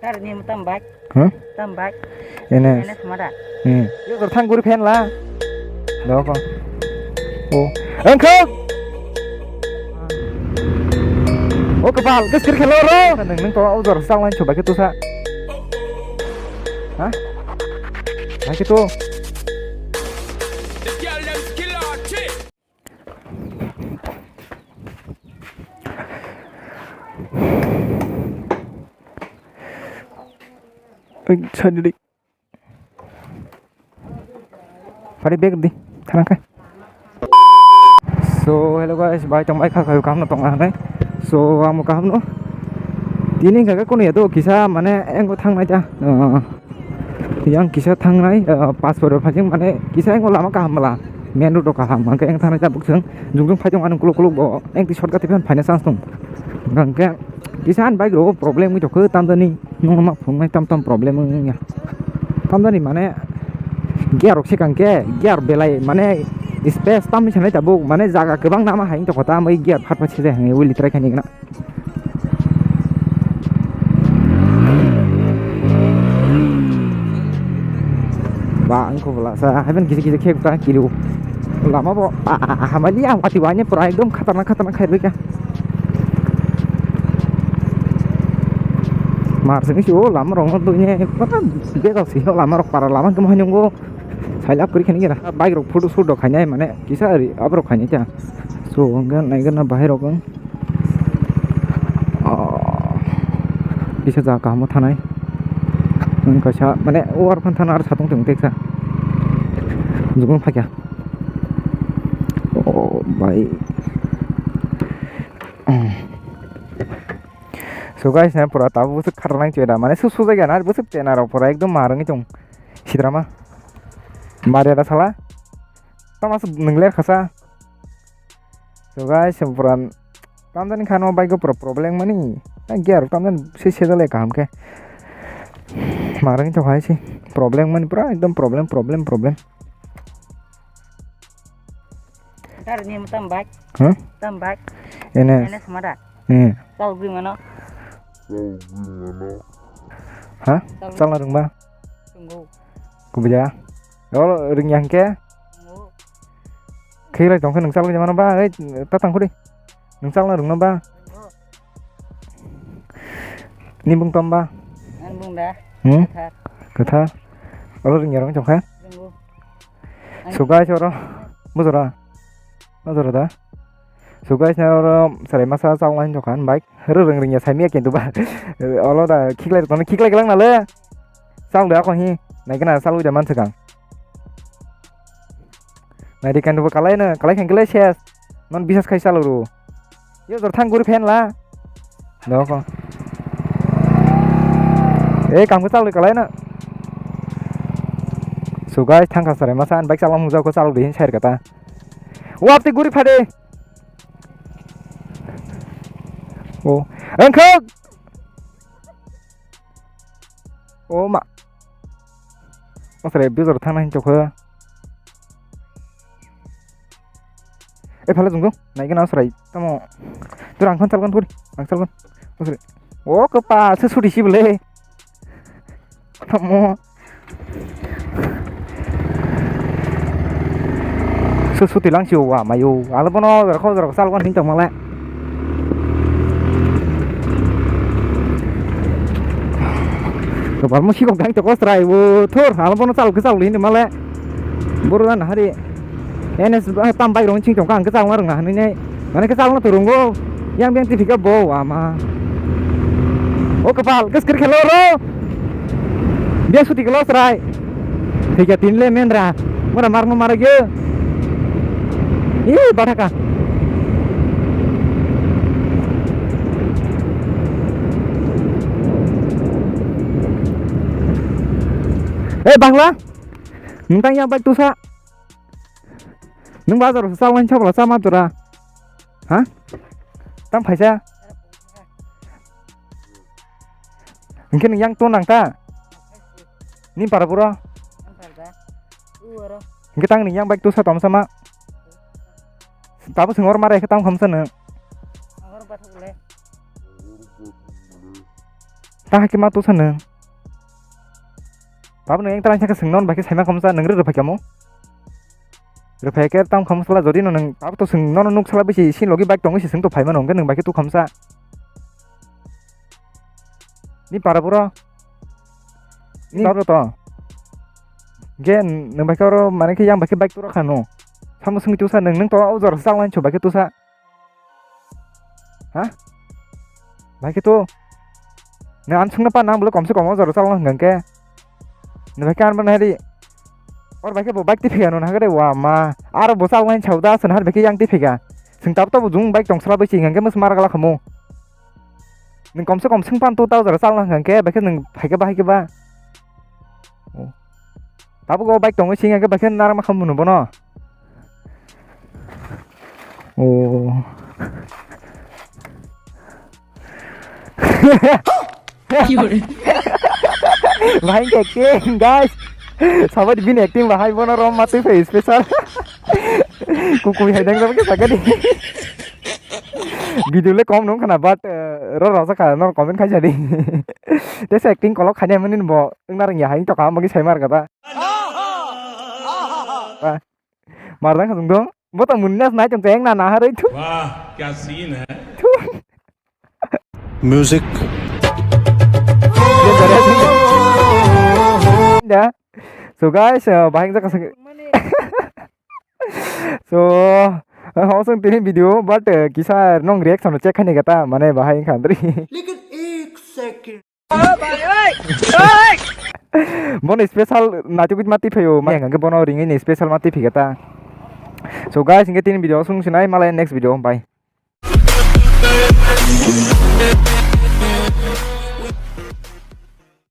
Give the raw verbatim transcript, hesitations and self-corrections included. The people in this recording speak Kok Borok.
Kar ni tam bike. Huh? Tam bike. Ene. Ene semada. Hmm. Yo, kor thang guri fan la. Doko. Oh. Engkho. Oh, kepal. Kes kir khelo ro. Neng, neng to, ujor sang lain coba ke tu sa. Hah? Lagi tu. Oi, sorry, dek. Pari bag di, thanang khe. So, hello guys, bai tong bai kha kha kaham no tong nai. So, amo kaham no. Tini hingkha khe kunu ya do kisa mane engko thang nai ta. Uh, yang kisa thang nai, uh, passport rok phajing mane kisa engko lama kaham bwla. Main road rok kaham, hingkhe eng thang nai ta buksong. Jung jung phai tong anung kuluk kuluk bo, eng ti shortcut tei phan phaina chance tong. Hingkhe kisa an bike rok problem wng tong khe tamjani. Nung ma phunuknai tam tam problem wngya. Tamjani mane gear rok se kangkhe, gear belai mane space tamni sanai tabuk, mane jaga kwbang nama hai wngtokha ta, amai gear phat phat sejai hwnwi uli try khaini gana. Ba, ang kho bwla sa, haiban kisa kisa khe ta kiru. Lama bo, a, a, a, hamani ang wati wanya pura ekdom khatarnak khatarnak khai rwkha. Mar sini si o lama rok no dui ne, pura bejal si o lama rok para lama kemo hanyo go. Sai lap kuri khani kira. Bike rok photo shoot rok khainai mane kisa ri abrok khainai ta. So, hwnga nai gana bahai rok wng. Oh, kisa jaga kahamo thanai. Wng kaisa mane o arphan thana ar satung tong teksa. Jukung phakya. Oh, bai. So guys, na pura tabuk bwswk khatarnak chwla, mane su sujak ya na, bwswk chena rok pura ekdom ma rwngwi tong. Sidrama. Maria da sala. Tama su nung ler khasa. So guys, pura tamjani khano bike pura problem mani. Gear tamjani se sejale kaham khe. Ma rwngwi tong hai se. Problem mani pura ekdom problem, problem, problem. Kar ni tam bike. Huh? Tam bike. Ene. Ene semada. Hmm. Chal gui mano. Ha? Chal. Chalna rwngba? Rwngo. Kubui ya. Oro rwngya hwnkhe? Rwngo. Khilai tongkhe nwng chalgwi mano ba, ei, ta tangkhu di. Nwng chalna rwngno ba? Rwngo. Ni bung tom ba? Ang bung da. Hmm? Kwthar. Kwthar. Oro rwngya rwng tongkha? Rwngo. So guys, oro bujora. Bujora da. So guys, na oro chwrai masa chawng lain tongkha bike. Rwrwng rwngya saimya kintu ba. Olo da khiklai rwkha khiklai kwlang nale. Chawng da ako hi. Naikhe na chalwi da manswkang. Naidi kan bo kalai na, kalai khan kalai ses. Non bisas khai chalo ro. Yo jor thang guri fan la. Doko. Eh, kam ko chalo kalai na. So guys, thang kha sare masa an bike chalo mujako chalo de hin share kata. Wap te guri phade. Oh, engkhok. Oh ma. Masare bizar thang hin chokha. E phala junggo, naigena asrai tamo. Tura ang khan chalgan thuri, ang chalgan. Asrai. O kapa se suri si bole. Tamo. Se suti lang si wa mayo. Alo bono rokho rokho chalgan hin tong male. Kopal mo sikok dang toko srai bo thor alo bono chal ke chal hin male. Boro na hari. N S tam bike rong ching tongkha ang kwchal ma rwngna hwnwi nai. Mane kwchal ma to rwngo. Yang beng tiphika bo ama. O kwpal kwskir khelo ro. Bia suti kelo srai. Thika tin le mendra. Mora marno mara ge. Ih, bathaka. Eh, Bangla. Nang tang yang bike tusa. Nung bazar sa salnai sabla sama tura. Ha? Tam phaisa. Hingke nung yang to nang ta. Ni para pura. Hingke tang ni yang bike to sa tom sama. Tabu sengor mare ke tam khamsa nung. Ta hakhe ma tusa nwng. Tabuk nwng engtra wngkha khe swng non bai khe saima khamsa nwng rw rwphai kamo. Rwphai khe tam khamsala jodi no nwng tabuk to swng nono nuk sala bisi sin logi bike tongo se swng to phaima no hwnkhe nwng bai khe tu khamsa. Ni para bro. Ni bro to. Ge nwng bai khe oro mane khe yang bai khe bike turo khano. Samo swngwi tusa nwng nwng to o jora chak laincho bai khe tusa. Ha? Bai khe tu. Nwng ang swngna pa nang bole komse kom o jora chak lang hwnkhe. Nwng bai khe ang bo nahari. Or bai khe bo bike tiphika nwng nahagre wa ma. Aro bo chak lain chauda aswk nahar bai khe yang tiphika. Swng tab to bo jung bike tong sala bai ching hwnkhe mwsma rwgala khamu. Nwng komse kom swng pan tu ta o jora chak lang hwnkhe bai khe nwng phaikhe bahai khe ba. Oh. Tabuk o bike tongo sing hwnkhe bai khe narama khamu no bono. Oh. Bahai khe acting, guys. Sabai bini acting bahai bono rom matwi phai special. Kukui hai dang khe sakadi. Video le kom nung khana, but, eh, ro rasa kha, nor comment khai jadi. Te se acting kolok khanya mani bo, wngna rwngya hai to kam bagi sai mar kata. Mardang khasung dong. Bo to munnas nai chong cheng na na haroi thu. Wah, kya scene hai. Thu. Music. Da. So guys, uh, bahing sa kasang. So, uh, hosong tini video, but, uh, kisa nong reaction check khani kata, mane bahai khandri. Lekin ek second. Bono special naitugwi ma tiphaio, ma hwnkhe bono ringwi ni special ma tiphika ta. So guys, hwnkhe tini video sung sinai, malai next video, bye.